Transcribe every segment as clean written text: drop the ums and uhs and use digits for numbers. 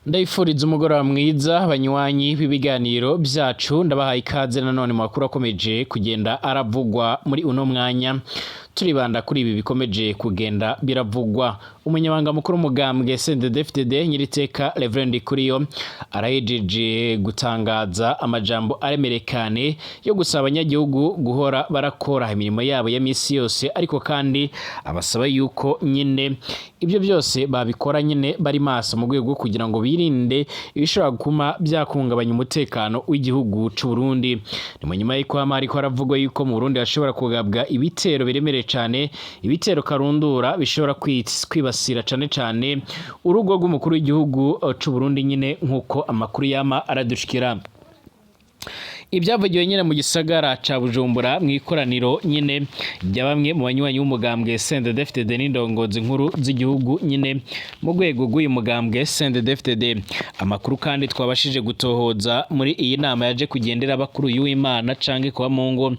Ndayifuriza umugoroba mwiza banywanyi b'ibiganiro byacu. Ndabahaye ikaze nanone mu makuru akomeje kugenda aravugwa muri uno mwanya. Turibanda kuri ibi bikomeje kugenda biravugwa. Umunyamabanga mukuru w'umugambwe CNDD-FDD, nyiriteka Reverend Kuriyo, arahejeje gutangaza amajambo aremerekane yo gusaba abanyagihugu guhora barakora imirimo yabo ya misi yose, ariko kandi abasaba yuko nyine ibyo byose babikora nyine bari maso mu rwego rwo kugira ngo birinde ibishobora gutuma byahungabanya umutekano w'igihugu c'u Burundi. Ni mu nyuma y'uko hama hariko haravugwa yuko mu Burundi hashobora kugabwa ibitero biremereye cane, ibitero karundura bishobora kwibasira cane cane urugo rw'umukuru w'igihugu c'u Burundi nyine, nk'uko amakuru yama aradushikira. Ibyavugiwe nyine mu gisagara ca Bujumbura mu ikoraniro nyine rya bamwe mu banywanyi b'umugambwe CNDD-FDD n'indongozi nkuru z'igihugu nyine mu rwego rw'uyu mugambwe CNDD-FDD. Amakuru kandi twabashije gutohoza muri iyi nama yaje kugendera abakuru y'Uwimana canke kuba mu ngo,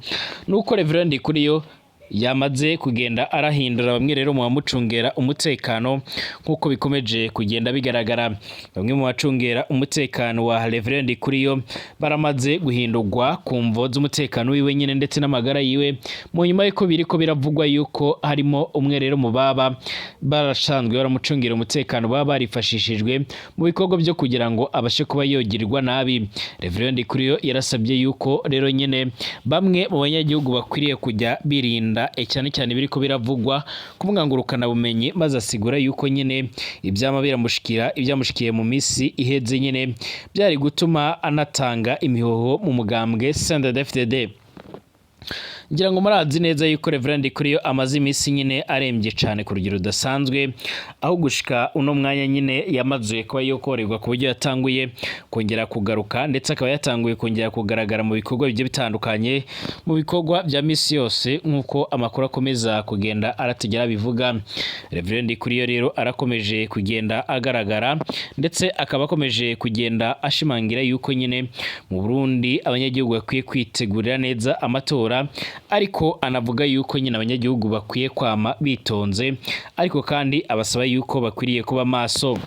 nuko Reverend Kuriyo yamaze kugenda arahindura bamwe rero mu bamucungera umutekano, nk'uko bikomeje kugenda bigaragara. Bamwe mu bacungera umutekano wa Reverend Kuriyo baramaze guhindurwa ku mvo z'umutekano wiwe nyine ndetse n'amagara yiwe, mu nyuma y'uko biriko biravugwa yuko harimo umwe rero mu baba barasanzwe baramucungira umutekano baba barifashishijwe mu bikorwa byo kugira ngo abashe kuba yogirirwa nabi. Reverend Kuriyo yarasabye yuko rero nyine bamwe mu banyagihugu bakwiriye kujya birinda cyane cyane biriko biravugwa ku ngurukana bumenyi, maze asigura yuko nyine ibyama biramushikira, ibyamushikiye mu minsi iheze nyine byari gutuma anatanga imihoho mu mugambwe CNDD-FDD. Ngira ngo murazi neza yuko Reverend Kuriyo amaze iminsi nyine arembye cyane ku rugero rudasanzwe, aho gushika uno mwanya nyine yamaze kuba yokorerwa ku buryo yatanguye kongera kugaruka, ndetse akaba yatanguye kongera kugaragara mu bikorwa bigiye bitandukanye, mu bikorwa bya misi yose, nk'uko amakuru akomeza kugenda aratugera bivuga. Reverend Kuriyo rero arakomeje kugenda agaragara, ndetse akaba akomeje kugenda ashimangira yuko nyine mu Burundi abanyagihugu bakwiye kwitegurira neza amatora, ariko anavuga yuko nyine abanyagihugu bakwiye kwama bitonze, ariko kandi abasaba yuko bakwiriye kuba maso.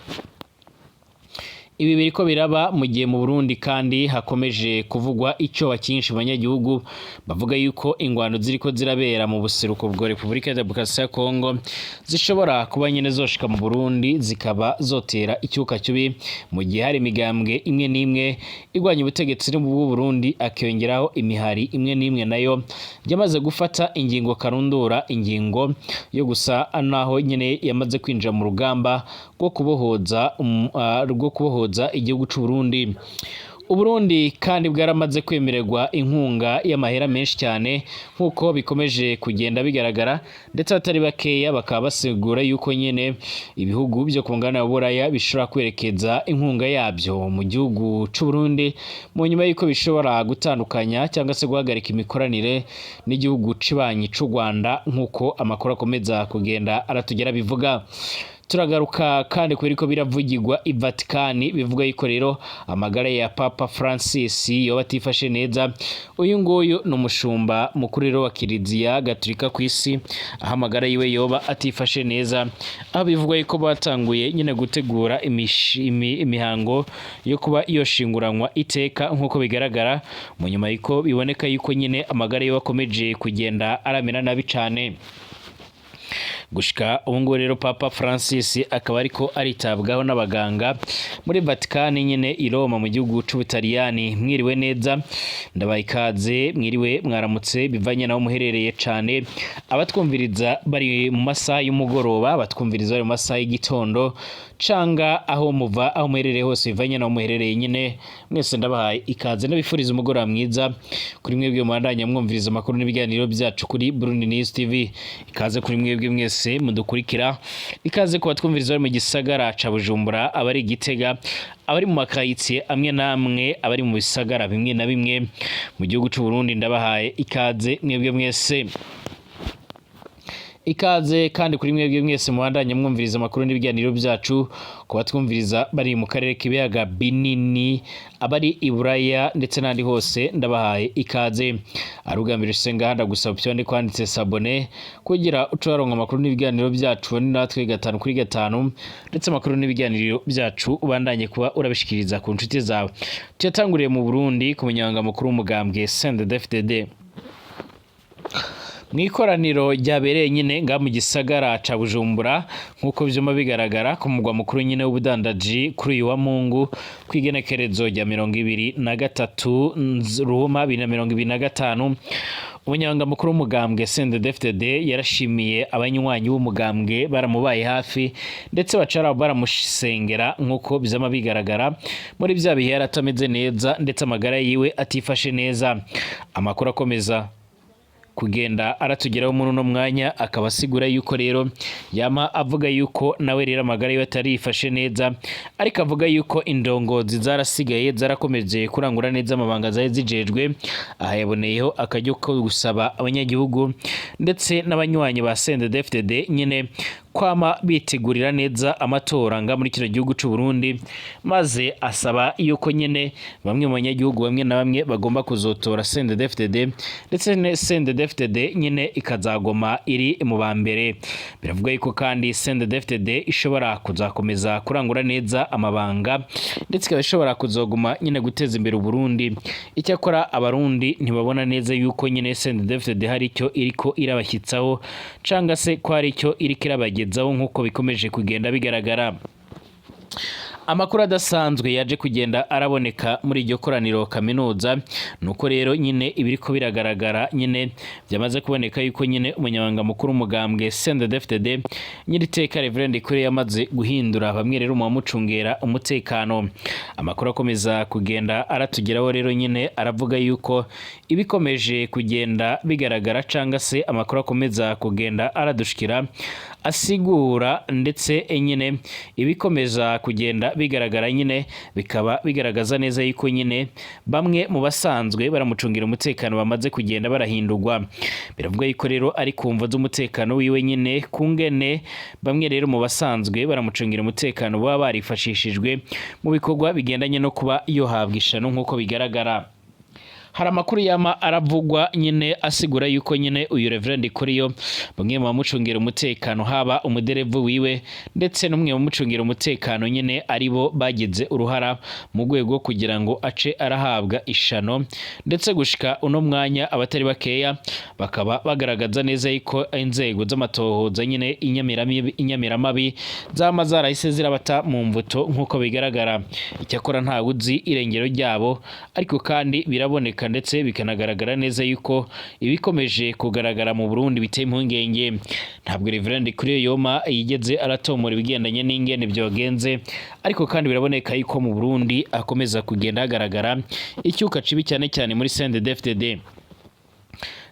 Ibi biriko biraba mu gihe mu Burundi kandi hakomeje kuvugwa icyoba cyinshi mu banyagihugu, bavuga yuko ingwano ziriko zirabera mu buseruko bwa Repubulika ya Demokarasi ya Kongo zishobora kuba nyine zoshika mu Burundi, zikaba zotera icyuka kibi, mu gihe hari imigambwe imwe n'imwe igwanya ubutegetsi bw'u Burundi, akiyongeraho imihari imwe n'imwe nayo yamaze gufata ingingo karundura, ingingo yo gusa naho nyine yamaze kwinjira mu rugamba rwo kubohoza igihugu c'u Burundi. Uburundi kandi bwaramaze kwemererwa inkunga y'amahera menshi cyane, nk'uko bikomeje kugenda bigaragara, ndetse abatari bakeya bakaba basigura yuko nyine ibihugu byo ku mugabane wa Buraya bishobora kwerekeza inkunga yabyo mu gihugu c'u Burundi, mu nyuma y'uko bishobora gutandukanya cyangwa se guhagarika imikoranire n'igihugu cibanyi c'u Rwanda, nk'uko amakuru akomeza kugenda aratugera bivuga. Turagaruka kandi kubera ko biravugirwa i Vatikani, bivuga yuko rero amagara ya Papa Francis yoba atifashe neza. Uyu nguyu ni umushumba mukuru rero wa Kiliziya Gatolika ku isi, aho amagara yiwe yoba atifashe neza, aho bivugwa yuko batanguye nyine gutegura imihango yo kuba yoshinguranwa iteka, nk'uko bigaragara, mu nyuma yuko biboneka yuko nyine amagara yiwe akomeje kugenda aramera nabi cane. Gushika ubu ngubu rero Papa Francis akaba ariko aritabwaho n'abaganga muri Vatikani nyine i Roma mu gihugu c'Ubutaliyani. Mwiriwe neza, ndabaye ikaze, mwiriwe, mwaramutse, bivanye naho muherereye cane. Abatwumviriza bari mu masaha y'umugoroba, abatwumviriza bari mu masaha y'igitondo, canga aho muva, aho muherereye hose, bivanye naho muherereye nyine, mwese ndabahaye ikaze, ndabifuriza umugoroba mwiza kuri mwebwe mubandanya mwumviriza amakuru n'ibiganiro byacu kuri Burundi News TV. Ikaze kuri mwebwe mwese mudukurikira, ikaze ku batwumviriza bari mu gisagara ca Bujumbura, abari i Gitega, abari mu makayitsiye amwe n'amwe, abari mu bisagara bimwe na bimwe mu gihugu c'u Burundi, ndabahaye ikaze mwebwe mwese. Ikaze kandi kuri mwebwe mwese mubandanye mwumviriza amakuru n'ibiganiro byacu, kubatwumviriza bari mu karere k'ibiyaga binini, abari i Buraya ndetse n'ahandi hose, ndabahaye ikaze. Arugambira usenga, ndagusaba upyonde kwanditse s'abonner kugira uce waronka amakuru n'ibiganiro byacu ni natwe gatanu kuri gatanu, ndetse amakuru n'ibiganiro byacu ubandanye kuba urabishikiriza ku nshuti zawe. Tuyatanguriye mu Burundi ku munyamabanga mukuru w'umugambwe CNDD-FDD. Mu ikoraniro ryabereye nyine nga mu gisagara ca Bujumbura, nk'uko vyuma bigaragara, ku mugwa mukuru nyine w'ubudandaji, kuri uyu wa Mungu kw'igenekerezo rya 23 Ruhuma 2025, umunyamabanga mukuru w'umugambwe CNDD-FDD yarashimiye abanywanyi b'umugambwe baramubaye hafi ndetse bacara baramusengera, nk'uko vyama bigaragara muri vya bihe yari atameze neza ndetse amagara yiwe atifashe neza. Amakuru akomeza kugenda aratugeraho muri uno mwanya akaba asigura yuko rero yama avuga yuko nawe rero amagara yiwe atarifashe neza, ariko avuga yuko indongozi zarasigaye zarakomeje kurangura neza amabanga zari zijejwe. Aha yaboneyeho akaryo ko gusaba abanyagihugu ndetse n'abanywanyi ba CNDD-FDD nyine kwama bitegurira neza amatora nga muri kino gihugu c'u Burundi, maze asaba yuko nyene bamwe mu banyagihugu bamwe na bamwe bagomba kuzotora CNDD-FDD, ndetse CNDD-FDD nyene ikazagoma iri mu ba mbere. Biravuga yuko kandi CNDD-FDD ishobora kuzakomeza kurangura neza amabanga, ndetse ikaba ishobora kuzoguma nyine guteza imbere Uburundi. Icyakora Abarundi ntibabona neza yuko nyine CNDD-FDD hari icyo iriko irabashyitsaho canga se ko hari icyo iriko irabagezaho, nk'uko bikomeje kugenda bigaragara. Amakuru adasanzwe yaje kugenda araboneka muri iryo koraniro kaminuza nuko rero nyine ibiriko biragaragara nyine byamaze kuboneka yuko nyine umunyamabanga mukuru w'umugambwe CNDD-FDD, nyiriteka Reverend Kure, yamaze guhindura bamwe rero mu bamucungera umutekano. Amakuru akomeza kugenda aratugeraho rero nyine aravuga yuko ibikomeje kugenda bigaragara, canga se amakuru akomeza kugenda aradushikira asigura, ndetse nyine ibikomeza kugenda bigaragara nyine bikaba bigaragaza neza yuko nyine bamwe mu basanzwe baramucungira umutekano bamaze kugenda barahindurwa. Biravuga yuko rero ari ku mvo z'umutekano wiwe nyine, kungene bamwe rero mu basanzwe baramucungira umutekano baba barifashishijwe mu bikorwa bigendanye no kuba yohabwa ishano. Nk'uko bigaragara, hari amakuru yama aravugwa nyine asigura yuko nyine uyu Reverend Kuriyo, bamwe mu bamucungira umutekano, haba umuderevu wiwe ndetse n'umwe mu bamucungira umutekano nyine, aribo bagize uruhara mu rwego kugira ngo ace arahabwa ishano, ndetse gushika uno mwanya abatari bakeya bakaba bagaragaza neza yuko inzego z'amatohoza nyine inyamiramabi zama zarahise zirabata mu mvuto, nk'uko bigaragara. Icyakora ntawe uzi irengero ryabo, ariko kandi biraboneka ndetse bikanagaragara neza yuko ibikomeje kugaragara mu Burundi biteye impungenge. Ntabwo Reverend Kuriyo Yoma yigeze aratomora ibigendanye n'ingene byogenze, ariko kandi biraboneka yuko mu Burundi akomeza kugenda hagaragara icyuka cibi, cyane cyane muri CNDD-FDD.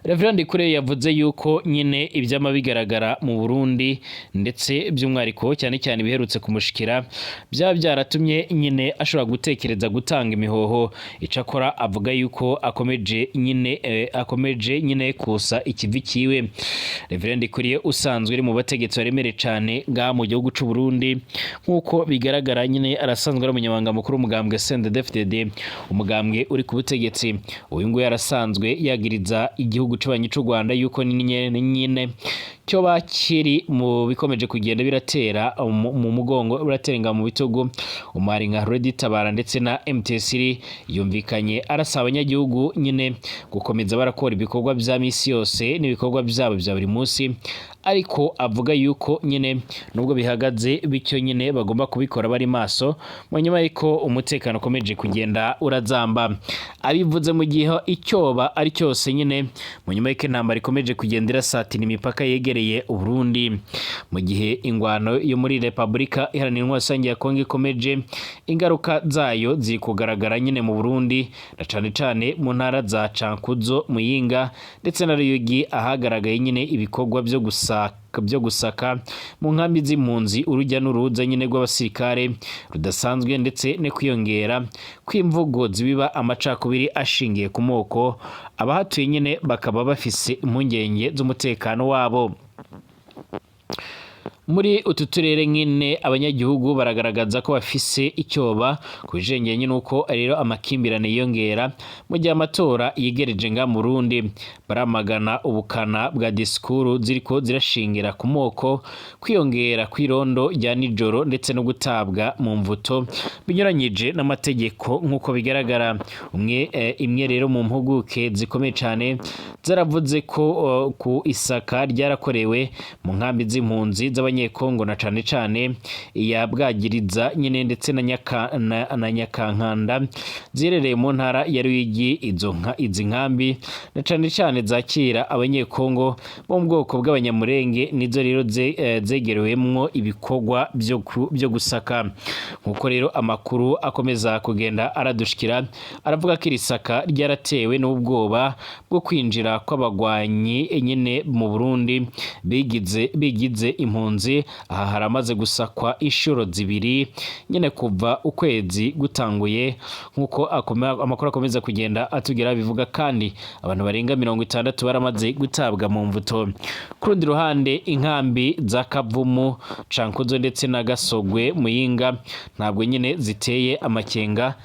Reverend Kure yavuze yuko nyine ibyama bigaragara mu Burundi, ndetse by'umwihariko cyane cyane ibiherutse kumushikira, byaba byaratumye nyine ashobora gutekereza gutanga imihoho. Icakora avuga yuko akomeje nyine kusa ikivi kiwe. Reverend Kuriye usanzwe uri mu bategetsi baremere cyane ngaha mu gihugu c'u Burundi, nk'uko bigaragara nyine arasanzwe ari umunyamabanga mukuru w'umugambwe CNDD-FDD, umugambwe uri ku butegetsi. Uyu nguyu arasanzwe yagiriza igihugu c'abanyi c'u Rwanda yuko nyine cyoba kiri mu bikomeje kugenda biratera mu mugongo, biraterenga mu bitugu umwari nka Red Tabara ndetse na MTS. Yumvikanye arasaba abanyagihugu nyine gukomeza barakora ibikorwa vya misi yose n'ibikorwa byabo bya buri munsi, ariko avuga yuko nyine nubwo bihagaze bityo nyine bagomba kubikora bari maso, mu nyuma yuko umutekano ukomeje kugenda urazamba. Abivuze mu gihe icyoba ari cyose nyine, mu nyuma y'uko intambara ikomeje kugenda irasatira imipaka yegereye Uburundi, mu gihe ingwano yo muri Repubulika Iharanira Intwaro Rusange ya Kongo ikomeje, ingaruka zayo ziri kugaragara nyine mu Burundi, na cane cane mu ntara za Cankuzo, Muyinga ndetse na Ruyigi, ahagaragaye nyine ibikorwa byo gusaka mu nkambi z'impunzi, urujya n'uruza nyine rw'abasirikare rudasanzwe, ndetse no kwiyongera kw'imvugo zibiba amacakubiri ashingiye ku moko. Abahatuye nyine bakaba bafise impungenge z'umutekano wabo. Muri utu turere nyine abanyagihugu baragaragaza ko bafise icyoba ku bijengeye nuko rero amakimbirane yiyongera mu gihe amatora yegereje nga mu Burundi. Baramagana ubukana bwa disikuru ziriko zirashingira ku moko, kwiyongera kw'irondo rya nijoro ndetse no gutabwa mu mvuto binyuranyije n'amategeko nk'uko bigaragara. Umwe imwe rero mu mpuguke zikomeye cane zaravuze ko ku isaka ryarakorewe mu nkambi z'impunzi z'Abanyekongo, na cane cane iya Bwagiriza nyine ndetse na Nyakankanda ziherereye mu ntara ya Ruyigi. Izo nka izi nkambi na cane cane zakira Abanyekongo bo mu bwoko bw'Abanyamurenge nizo rero zegerewemwo ibikorwa byo gusaka. Nkuko rero amakuru akomeza kugenda aradushikira, aravuga ko iri saka ryaratewe n'ubwoba bwo kwinjira kw'abagwanyi nyine mu Burundi bigize impunzi. Aha haramaze gusakwa inshuro zibiri nyine kuva ukwezi gutanguye, nkuko amakuru akomeza kugenda atugera bivuga. Kandi abantu barenga 60 baramaze gutabwa mu mvuto. Ku rundi ruhande, inkambi za Kavumu, Cankuzo ndetse na Gasogwe, Muyinga, ntabwo nyine ziteye amakenga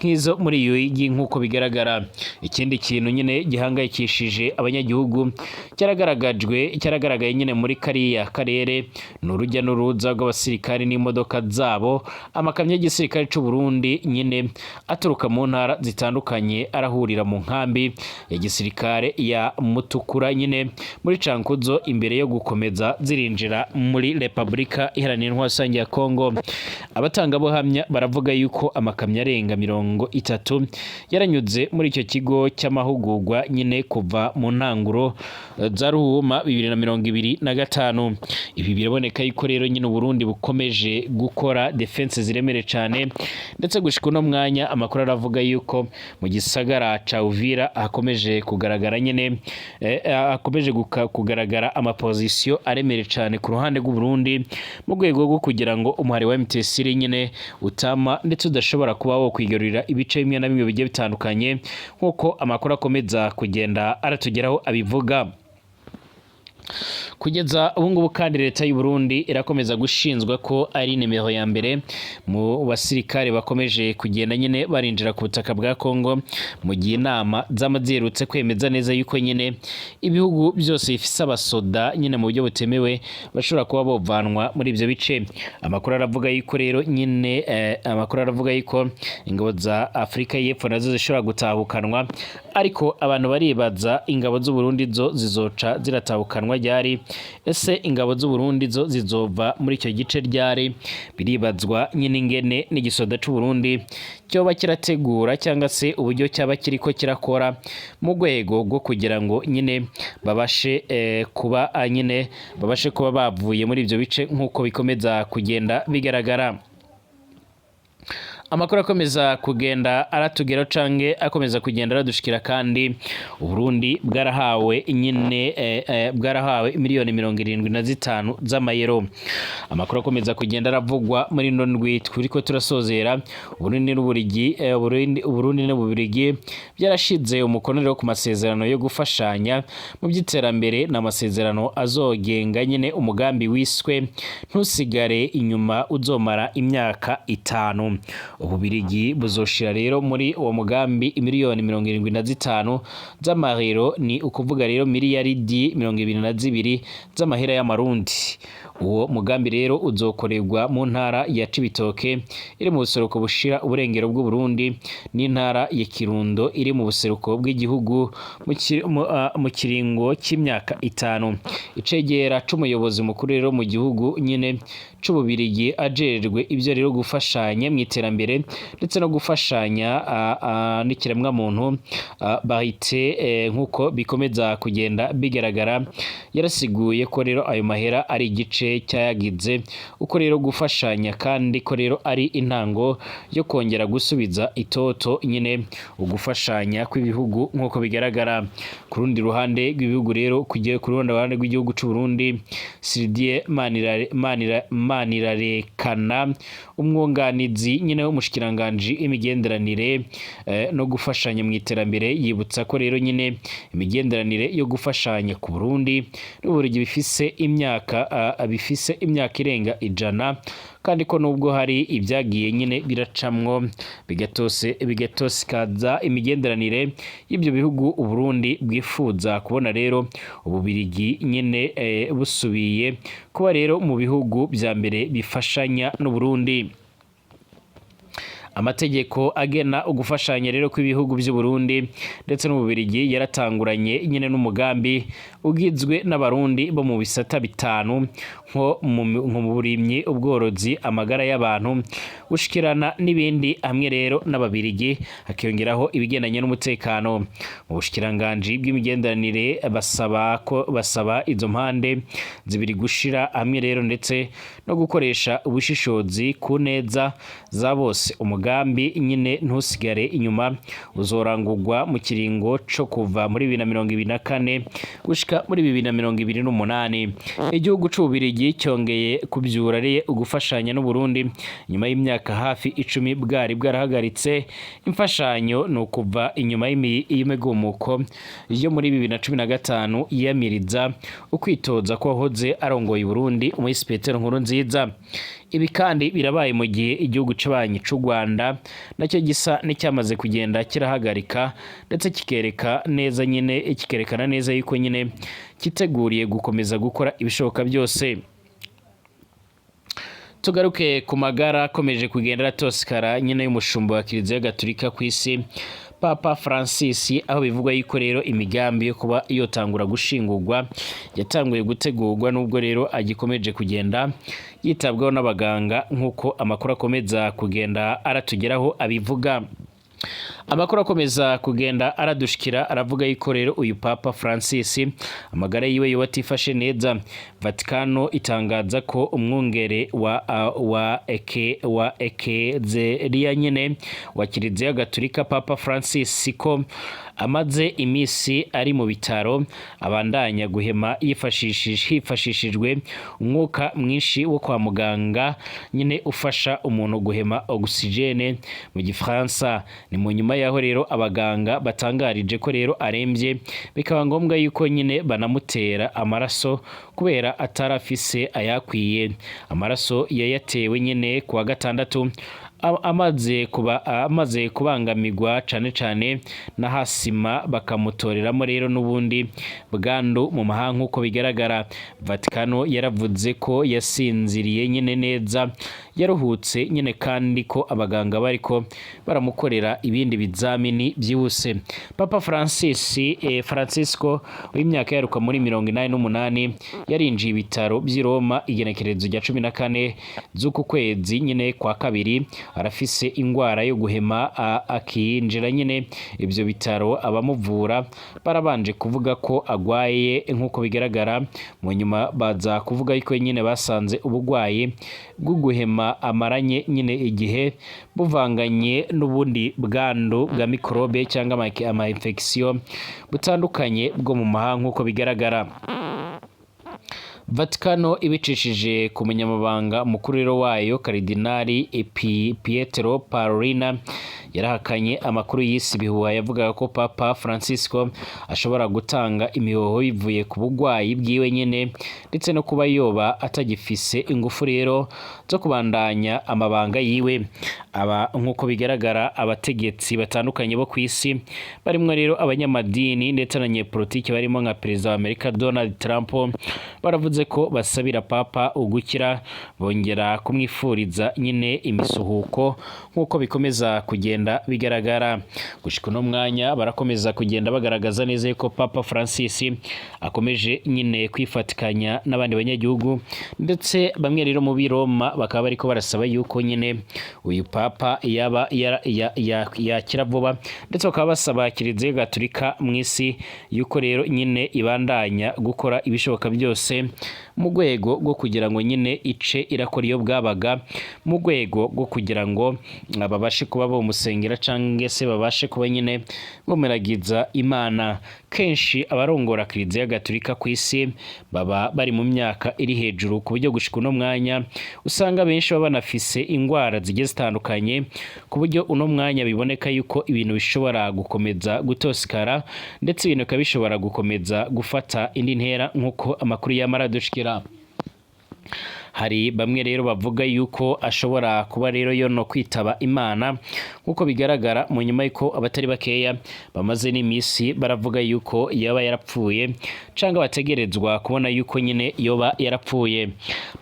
nk'izo muri Ruyigi nk'uko bigaragara. Ikindi kintu nyine gihangayikishije abanyagihugu cyaragaragajwe, cyaragaragaye nyine muri kariya karere, ni urujya n'uruza rw'abasirikari n'imodoka zabo. Amakamyo y'igisirikare c'u Burundi nyine aturuka mu ntara zitandukanye arahurira mu nkambi ya gisirikare ya Mutukura nyine muri Cankuzo, imbere yo gukomeza zirinjira muri Repubulika Iharanira Intwaro Rusange ya Kongo. Abatangabuhamya baravuga yuko amakamyo arenga 30 yaranyuze muri icyo kigo cy'amahugurwa nyine kuva mu ntanguro za Ruhuma 2025. Ibi biraboneka yuko rero nyine Uburundi bukomeje gukora defense ziremere cane, ndetse gushika uno mwanya amakuru aravuga yuko mu gisagara ca Uvira hakomeje kugaragara nyine hakomeje kugaragara amapozisiyo aremere cane ku ruhande rw'u Burundi, mu rwego rwo kugira ngo umuhari wa MTC nyine utama ndetse udashobora kuba wo kwigarurira ibice bimwe na bimwe bigiye bitandukanye, nk'uko amakuru akomeza kugenda aratugeraho abivuga. Kugeza ubu ngubu kandi, leta y'u Burundi irakomeza gushinzwa ko ari nimero ya mbere mu basirikare bakomeje kugenda nyine barinjira ku butaka bwa Kongo, mu gihe inama zama ziherutse kwemeza neza yuko nyine ibihugu byose bifise abasoda nyine mu buryo butemewe bashobora kuba bovanwa muri ibyo bice. Amakuru aravuga yuko rero nyine amakuru aravuga yuko ingabo za Afurika y'Epfo nazo zishobora gutahukanwa, ariko abantu baribaza: ingabo z'u Burundi zo zizoca ziratahukanwa ryari? Ese ingabo z'u Burundi zo zizova muri icyo gice ryari? Biribazwa nyine ingene n'igisoda c'u Burundi cyoba kirategura, cyangwa se uburyo cyaba kiriko kirakora mu rwego rwo kugira ngo nyine babashe kuba nyine babashe kuba bavuye muri ibyo bice, nk'uko bikomeza kugenda bigaragara. Amakuru akomeza kugenda aratugeraho canke akomeza kugenda aradushikira kandi, Uburundi bwarahawe nyine bwarahawe miliyoni 75 z'amayero. Amakuru akomeza kugenda aravugwa muri ino ndwi turiko turasozera, Uburundi n'Uburigi Uburundi n'Ububirigi byarashize umukono rero ku masezerano yo gufashanya mu by'iterambere. Ni amasezerano azogenga nyine umugambi wiswe "Ntusigare inyuma", uzomara imyaka 5. Ububirigi buzoshira rero muri uwo mugambi miliyoni 75 z'amayero, ni ukuvuga rero miliyaridi 22 z'amahera y'amarundi. Uwo mugambi rero uzokorerwa mu ntara ya Cibitoke iri mu buseruko bushira uburengero bw'u Burundi n'intara ya Kirundo iri mu buseruko bw'igihugu mu kiringo c'imyaka 5. Icegera c'umuyobozi mukuru rero mu gihugu nyine c'Ububirigi ajejwe ivyo rero gufashanya mu iterambere ndetse no gufashanya n'ikiremwamuntu, Barite, nk'uko bikomeza kugenda bigaragara, yarasiguye ko rero ayo mahera ari igice cyayagize uko rero gufashanya, kandi ko rero ari intango yo kongera gusubiza itoto nyine ugufashanya kw'ibihugu nk'uko bigaragara. Ku rundi ruhande rw'ibihugu rero, kugiye ku rundi ruhande rw'igihugu c'u Burundi, Sridie Manirarekana, umwunganizi nyine. Umushikiranganji imigenderanire no gufashanya mu iterambere, yibutsa ko rero nyine imigenderanire yo gufashanya ku Burundi n'Ububiligi bifise imyaka irenga 100, kandi ko nubwo hari ibyagiye nyine biracamwo bigatose bigatosikaza imigenderanire y'ibyo bihugu, Uburundi bwifuza kubona rero Ububirigi nyine busubiye kuba rero mu bihugu vya mbere bifashanya n'Uburundi. Amategeko agena ugufashanya rero kw'ibihugu by'u Burundi ndetse n'Ububirigi yaratanguranye nyine n'umugambi ugizwe n'Abarundi bo mu bisata bitanu, nko mu burimyi, ubworozi, amagara y'abantu, gushikirana n'ibindi, hamwe rero n'Ababirigi, hakiyongeraho ibigendanye n'umutekano. Mu bushikiranganji bw'imigenderanire basaba izo mpande zibiri gushira hamwe rero ndetse no gukoresha ubushishozi ku neza za bose. Umugambi nyine ntusigare inyuma uzorangurwa mu kiringo co kuva muri 2024 gushika muri 2028. Igihugu c'Ububirigi cyongeye kuvyura ugufashanya n'Uburundi nyuma y'imyaka hafi 10 bwari bwarahagaritse imfashanyo, ni ukuva inyuma y'imigumuko yo muri 2015 yiyamiriza ukwitoza ko wahoze arongoye Burundi, Umuhisi Petero Nkurunziza. Ibi kandi birabaye mu gihe igihugu c'abanyi c'u Rwanda nacyo gisa n'icyamaze kugenda kirahagarika, ndetse kikereka neza nyine, kikerekana neza yuko nyine kiteguriye gukomeza gukora ibishoboka byose. Tugaruke ku magara akomeje kugenda aratosekara nyine y'umushumba wa Kiliziya Gatolika ku isi, Papa Francis, aho bivugwa yuko rero imigambi yo kuba yotangura gushingurwa yatanguye gutegurwa, nubwo rero agikomeje kugenda yitabwaho n'abaganga, nk'uko amakuru akomeza kugenda aratugeraho abivuga. Amakuru akomeza kugenda aradushikira aravuga yuko rero uyu Papa Francis amagara yiwe yoba atifashe neza. Vatikano itangaza ko umwungere wa ekezeria nyene wa Kiliziya Gatolika, Papa Francis, ko amaze imisi ari mu bitaro, abandanya guhema hifashishijwe umwuka mwinshi wo kwa muganga nyine ufasha umuntu guhema, oxygène mu Gifaransa. Ni mu nyuma yaho rero abaganga batangarije ko rero arembye, bikaba ngombwa yuko nyine banamutera amaraso kubera atarafise ayakwiye. Amaraso yayatewe nyine kuwa gatandatu, amaze kubangamirwa cane cane n'ahasima, bakamutoreramo rero n'ubundi bwandu mu mahanga. Nk'uko bigaragara, Vatikano yaravuze ko yasinziriye nyine neza, yaruhutse nyine, kandi ko abaganga bariko baramukorera ibindi bizamini byihuse. Papa Francis, Francisco w'imyaka yaruka muri 88, yarinjiye ibitaro by'i Roma igenekerezo rya 14 z'uku kwezi nyine kwa kabiri. Arafise ingwara yo guhema. Akinjira nyine ibyo bitaro, abamuvura barabanje kuvuga ko agwaye, nk'uko bigaragara. Mu nyuma baza kuvuga yuko nyine basanze ubugwayi bwo guhema amaranye nyine igihe buvanganye n'ubundi bwandu bwa mikorobe cyangwa ama infection butandukanye bwo mu mahanga, nk'uko bigaragara. Vatikano ibicishije ku munyamabanga mukuru rero wayo, Karidinali Pietro Parolin, yarahakanye amakuru y'isi bihuha yavugaga ko Papa Francisco ashobora gutanga imihoho bivuye ku bugwayi bwiwe nyene, ndetse no kuba yoba atagifise ingufu rero zo kubandanya amabanga yiwe. Aba, nk'uko bigaragara, abategetsi batandukanye bo ku isi, barimwo rero abanyamadini ndetse n'abanyepolitiki, barimo nka perezida wa Amerika Donald Trump, baravuze ko basabira Papa ugukira, bongera kumwifuriza nyine imisuhuko. Nk'uko bikomeza kugenda bigaragara gushika uno mwanya, barakomeza kugenda bagaragaza neza yuko Papa Francis akomeje nyine kwifatikanya n'abandi banyagihugu, ndetse bamwe rero mu Roma bakaba bariko barasaba yuko nyine uyu Papa yaba yakira vuba, ndetse bakaba basaba Kiliziya Gatolika mu isi yuko rero nyine ibandanya gukora ibishoboka byose mu rwego rwo kugira ngo nyine ice irakora iyo bwabaga, mu rwego rwo kugira ngo babashe kuba bomusengera cyangwa se babashe kuba nyine bamuragiza Imana. Kenshi abarongora Kiliziya Gatolika ku isi baba bari mu myaka iri hejuru, ku buryo gushika uno mwanya usanga benshi baba banafise ingwara zigiye zitandukanye. zitandukanye, ku buryo uno mwanya biboneka yuko ibintu bishobora gukomeza gutosikara, ndetse ibintu bikaba bishobora gukomeza gufata indi ntera nk'uko amakuru yamara dushikira. Hari bamwe rero bavuga yuko ashobora kuba rero yo no kwitaba Imana, nk'uko bigaragara mu nyuma yuko abatari bakeya bamaze n'imisi baravuga yuko yaba yarapfuye, canga bategerezwa kubona yuko nyine yoba yarapfuye.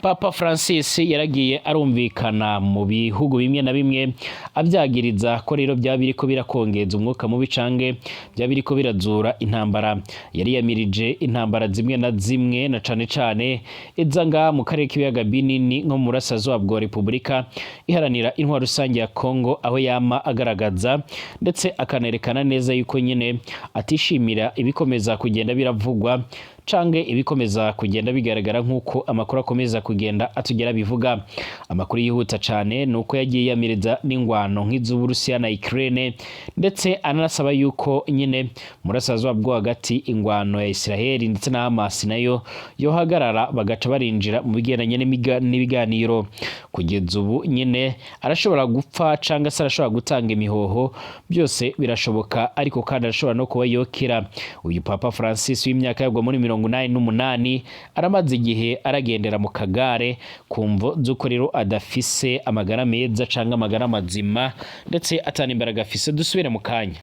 Papa Francis yaragiye arumvikana mu bihugu bimwe na bimwe avyagiriza ko rero byaba biriko birakongeza umwuka mubi cange byaba biriko birazura intambara. Yariyamirije intambara zimwe na zimwe, na cane cane iza ngaha mu karere k'ibiyaga binini, nko mu burasirazuba bwa Repubulika Iharanira Intwaro Rusange ya Kongo, aho yama agaragaza ndetse akanerekana neza yuko nyine atishimira ibikomeza kugenda biravugwa cange ibikomeza kugenda bigaragara, nk'uko amakuru akomeza kugenda atugera bivuga. Amakuru yihuta cane nuko yagiye yamiriza n'ingwano nk'iz'Uburusiya na Ukraine, ndetse anasaba yuko nyine mu burasirazuba bwo hagati ingwano ya Israel ndetse na Hamas nayo yohagarara, bagaca barinjira mu bigendanye n'ibiganiro. Kugeza ubu nyine arashobora gupfa canga se arashobora gutanga imihoho, byose birashoboka, ariko kandi arashobora no kuba yokira. Uyu Papa Francis w'imyaka yagwa muri 88 aramaze igihe aragendera mu kagare ku mvo z'uko rero adafise amagara meza canke amagara mazima, ndetse atana imbaraga afise. Dusubire mu kanya.